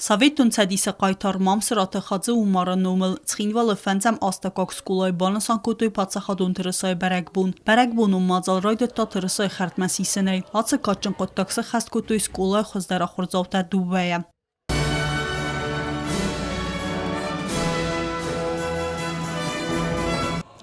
Советон Цӕдисы хъайтар Мамсыраты Хадзы-Умары номыл Цхинвалы фӕндзӕм астӕуккаг скъолайы банысан кодтой паддзахадон тырысайы бӕрӕгбон. Бӕрӕгбонон мадзал райдыдта тырысайы хӕрдмӕ сисынӕй. Ацы кадджын хъуыддаг сӕххӕст кодтой скъолайы хуыздӕр ахуырдзаутӕ дыууӕйӕ.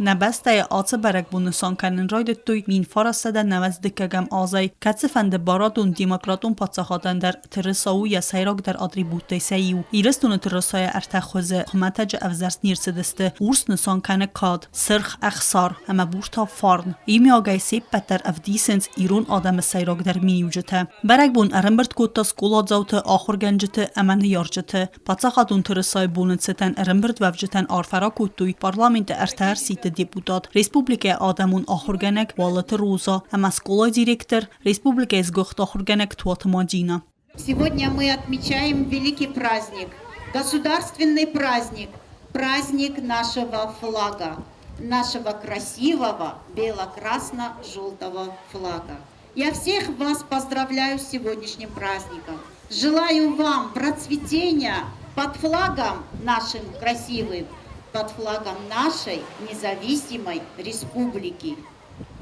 Нӕ бӕстӕйы ацы бӕрӕгбон нысан кӕнын райдыдтой 1992 азӕй, кӕцыфӕнды барадон-демократон паддзахадӕн дӕр тырыса у йӕ сӕйрагдӕр атрибуттӕй сӕ иу. Ирыстоны тырысайы ӕртӕ хуызы хуымӕтӕджы ӕвзӕрст не рцыдысты: урс нысан кӕны кад, сырх ӕхсар ӕмӕ бур та фарн. Иумиагӕй се ппӕт дӕр ӕвдисынц ирон адӕмы сӕйрагдӕр миниуджытӕ. Бӕрӕгбон ӕрӕмбырд кодта скъоладзауты, ахуыргӕнджыты ӕмӕ ныййарджыты. Паддзахадон тырысайы боны цытӕн ӕрӕмбырдуӕвджытӕн арфӕ ракодтой парламенты ӕртӕ ӕрсидты депутат, республикӕйы адӕмон ахуыргӕнӕг Уалыты Роза ӕмӕ скъолайы директор, республикӕйы сгуыхт ахуыргӕнӕг Туаты Мадинӕ. Сегодня мы отмечаем великий праздник, государственный праздник, праздник нашего флага, нашего красивого бело-красно-желтого флага. Я всех вас поздравляю с сегодняшним праздником. Желаю вам процветения под флагом нашим красивым, под флагом нашей независимой республики.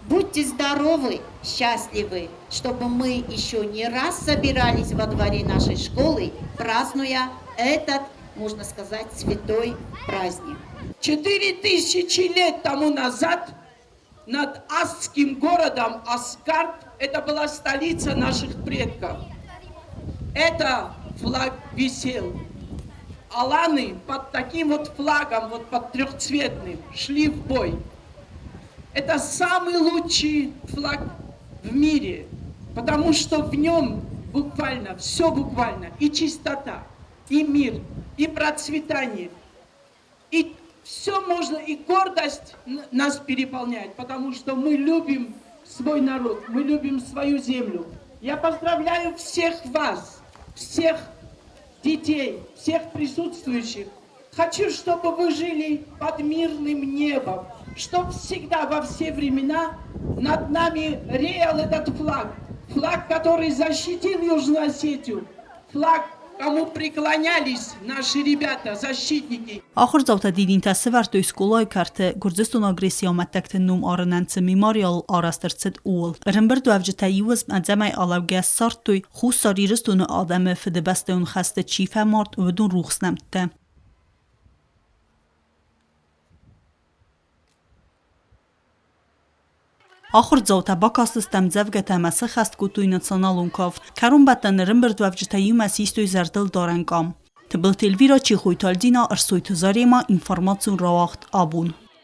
Будьте здоровы, счастливы, чтобы мы еще не раз собирались во дворе нашей школы, празднуя этот, можно сказать, святой праздник. 4000 лет тому назад над Асским городом Асгард, это была столица наших предков. Это флаг висел. Аланы под таким вот флагом, вот под трехцветным, шли в бой. Это самый лучший флаг в мире, потому что в нем буквально, все буквально, и чистота, и мир, и процветание, и все можно, и гордость нас переполняет, потому что мы любим свой народ, мы любим свою землю. Я поздравляю всех вас, всех детей, всех присутствующих. Хочу, чтобы вы жили под мирным небом, чтобы всегда во все времена над нами реял этот флаг. Флаг, который защитил Южную Осетию, флаг, кому преклонялись наши ребята, защитники. Ахуырдзаутӕ дидинтӕ сӕвӕрдтой скъолайы кӕрты, Гуырдзыстоны агрессийы амӕттӕгты ном арынӕн цы мемориал арӕзт ӕрцыд, ууыл. Ӕрӕмбырдуӕвджытӕ иу ӕдзӕмӕй алӕугӕ ссардтой, Хуссар Ирыстоны адӕмы Фыдыбӕстӕйон хӕсты чи фӕмард, уыдон рухс нӕмттӕ. Ахуырдзаутӕ бакастысты ӕмдзӕвгӕтӕ ӕмӕ сӕххӕст кодтой националон кафт. Кӕронбӕттӕны ӕрӕмбырдуӕвджытӕ иумӕ систой зӕрдылдарӕн къам. Тыбылты Эльвира, Чехойты Альдина, Ӕрсойты Заремӕ, информацион рауагъд «Абон».